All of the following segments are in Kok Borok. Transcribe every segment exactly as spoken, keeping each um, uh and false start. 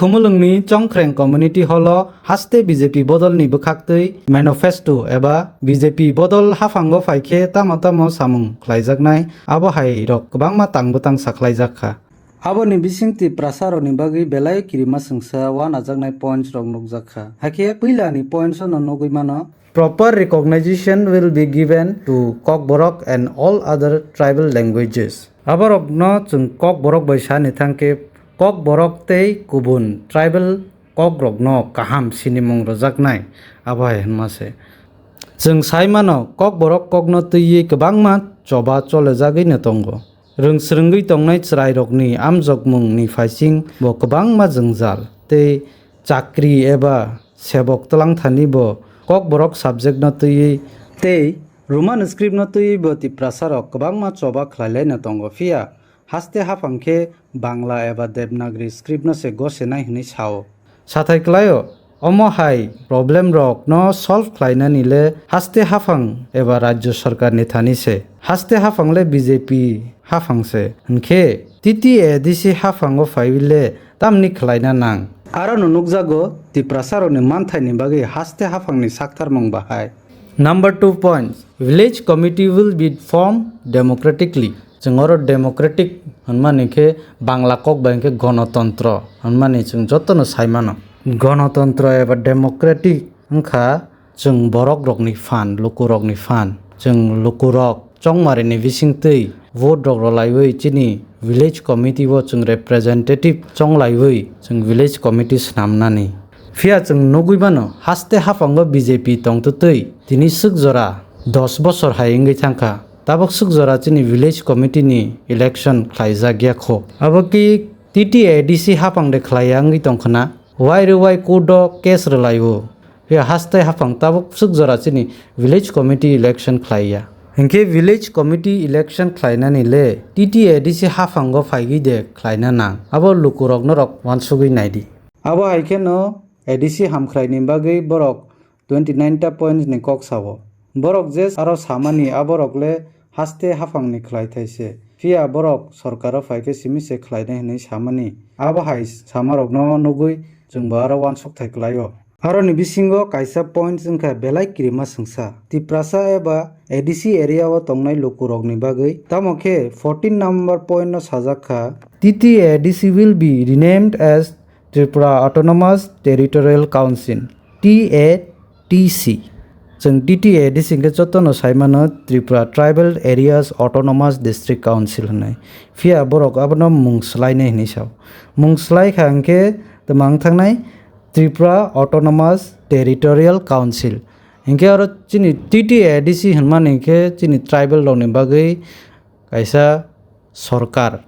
Khumulwngni Chongkhreng Community Hall o haste B J P bodolni bwkhaktwi manifesto eba B J P bodol haphango phaikhe tamo tamo samung khlaijaknai, abo hai rok kwbangma tang bwtang sakhlaijak kha. Aboni bising Tiprasarokni bagwi belai kirima swngsa wanajaknai points rok nukjak kha. Hakhe puilani points no nugwi mano. Proper recognition will be given to Kokborok and all other tribal languages. Aborokno chwng Kokborok bai sani thangkhe Kokborok tei kubun tribal kokrokno kaham sinimung rwjaknai, abo hai hwnma se. Chwng sai mano, Kokborok kokno twiwi kwbangma choba cholejagwi no tongo. Rwng swrwngwi tongnai chwrairokni amjokmungni phaising bo kwbangma jwngjal tei chakri eba sebok twlangthani bo Kokborok subject no twiwi tei Roman script no twiwi bo Tiprasarok kwbangma choba khlailaino tongo, phiya haste haphang khe Bangla eba Devanagari script no se gosenai hwnwi sao. Sathai klaio, omo hai problem rok no solve khlainani le haste haphang eba rajyo sarkar ni thani se. Haste haphang le B J P haphang se. Hwnkhe T T A D C haphango phaiwi le tamni khlaina nang? Aro no nukjago Tiprasarokni manthaini bagwi haste haphangni saktharmung bahai. Number two point, village committee will be formed democratically. Chwng oro democratic hwnmani khe Bangla kok bai hwnkhe gonotontro hwnmani chwng jotono sai mano. Gonotontro eba democratic wngkha chwng borok rokni phan, luku rokni phan. Chwng luku rok chongmari ni bisingtwi vote rok rwlaiwi chini village committee o chwng representative chonglaiwi chwng village committee swnamnani. Phiya chwng nugwi mano, haste haphango B J P tongtwtwi tini swk jora dos bosor hai wngwi thangkha. Tabuk swk jora chini village committee ni election khlaijak ya kho. Abo ki T T A D C haphang de khlaiya wngwi tongkhwna? Wai rwwai court o case rwlaio. Phiya haste haphang tabuk swk jora chini village committee election khlaiya. Hinkhe village committee election khlainani le T T A D C haphango phaigwi de khlaina nang? Abo lukurok norok wansugwi naidi. Abo hai kheno A D C hamkhraini bagwi borok twenty nine ta points ni kok sao. Borok je aro samani aborok le haste haphangni khlaithai se. Phiya borok sorkaro phaikhe simi se khlainai hwnwi samani. Abo hai samarokno nugwi chwngbo aro wansukthai klaio. Aroni bisingo kaisa points wngkha belai kirima swngsa. Tiprasa eba A D C area o tongnai lukurokni bagwi. Tamo khe fourteen number point no sajak kha, T T A D C will be renamed as Tripura Autonomous Territorial Council, T A T C. Chwng T T A D C hwnkhe jotono sai mano Tripura Tribal Areas Autonomous District Council hwnwi. Phiya borok abono mung swlainai hwnwi sao. Mung swlai kha hwnkhe twmang thangnai Tripura Autonomous Territorial Council. Hinkhe oro chini T T A D C hwnmani hinkhe chini tribal rokni bagwi kaisa sorkar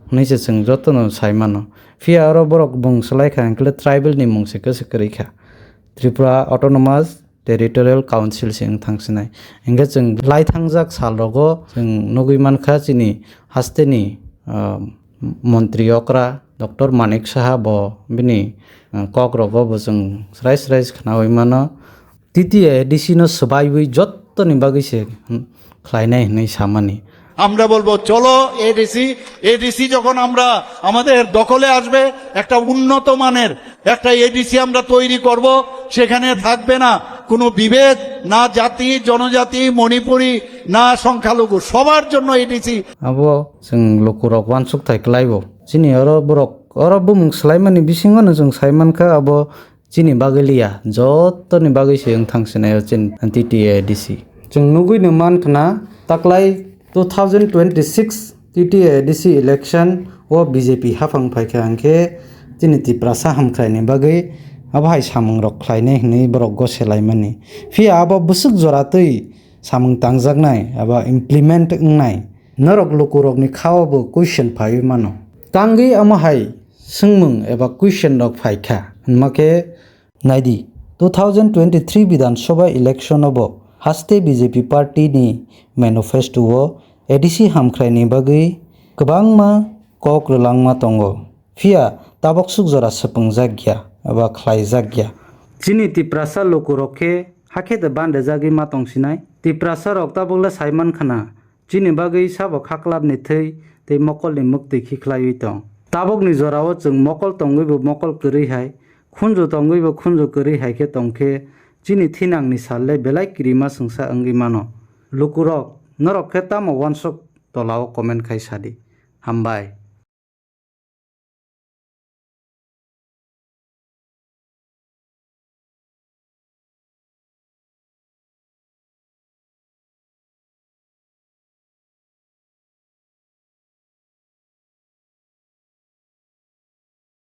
hwnwi se chwng jotono sai mano. Phiya oro borok mung swlai kha hinkhe tribal ni mung se kwswk kwrwi kha. Tripura Autonomous Territorial Council se wng thang sinai. Hinkhe chwng lai thangjak sal rogo chwng nugwi mankha chini hasteni, ah, montri okra Doctor Manik Saha bo bini, ah, kok rogo bo chwng srai srai khnaui mano. T T A D C no swbaiwi jottoni bagwi se, hmm, khlainai hwnwi samani. আমরা বলবো, "চলো ADC, ADC যখন আমরা আমাদের দখলে আসবে, একটা উন্নত মানের একটা এডিসি আমরা তৈরি করব, সেখানে থাকবে না কোনো বিভেদ, না জাতি, জনজাতি, মণিপুরি, না সংখ্যালঘু, সবার জন্য ADC." Abo chwng lukurok wansukthai klaibo. Chini oro borok, oro bumung swlaimani bisingono chwng sai mankha, abo chini bagwi liya, jotoni bagwi se wng thang sinai o chini T T A D C. Chwng nugwi no man khna, taklai two thousand twenty-six T T A D C election o B J P haphang phaikha hwnkhe chini Tiprasa hamkhraini bagwi abo hai samung rok khlainai hwnwi borok gose laimani. Phiya abo bwswk jora twi samung tangjaknai, abo implement wngnai. Norok lukurokni khao bo question phaiwi mano. Tangwi amo hai swngmung eba question rok phaikha, hwnma khe naidi, two thousand twenty-three Bidhan Sabha election o bo haste B J P party ni manifesto o A D C hamkhraini bagwi kwbangma kok rwlangma tongo. Phiya tabok swk jora swpwngjak ya eba khlaijak ya. Chini Tiprasa lukurok khe hakhe de bandejagwi ma tong sinai. Tiprasa rok tabok le sai man khna, chini bagwi sabo khaklapni thwi tei mokolni mwktwi khiklaiwi tong. Tabukni jorao chwng mokol tongwibo mokol kwrwi hai, khunju tongwibo khunju kwrwi hai khe tong khe chini thinangni sal le belai kirima swngsa wngwi mano. Lukurok, norok khe tamo uansuk tolao comment khai sadi. Hambai.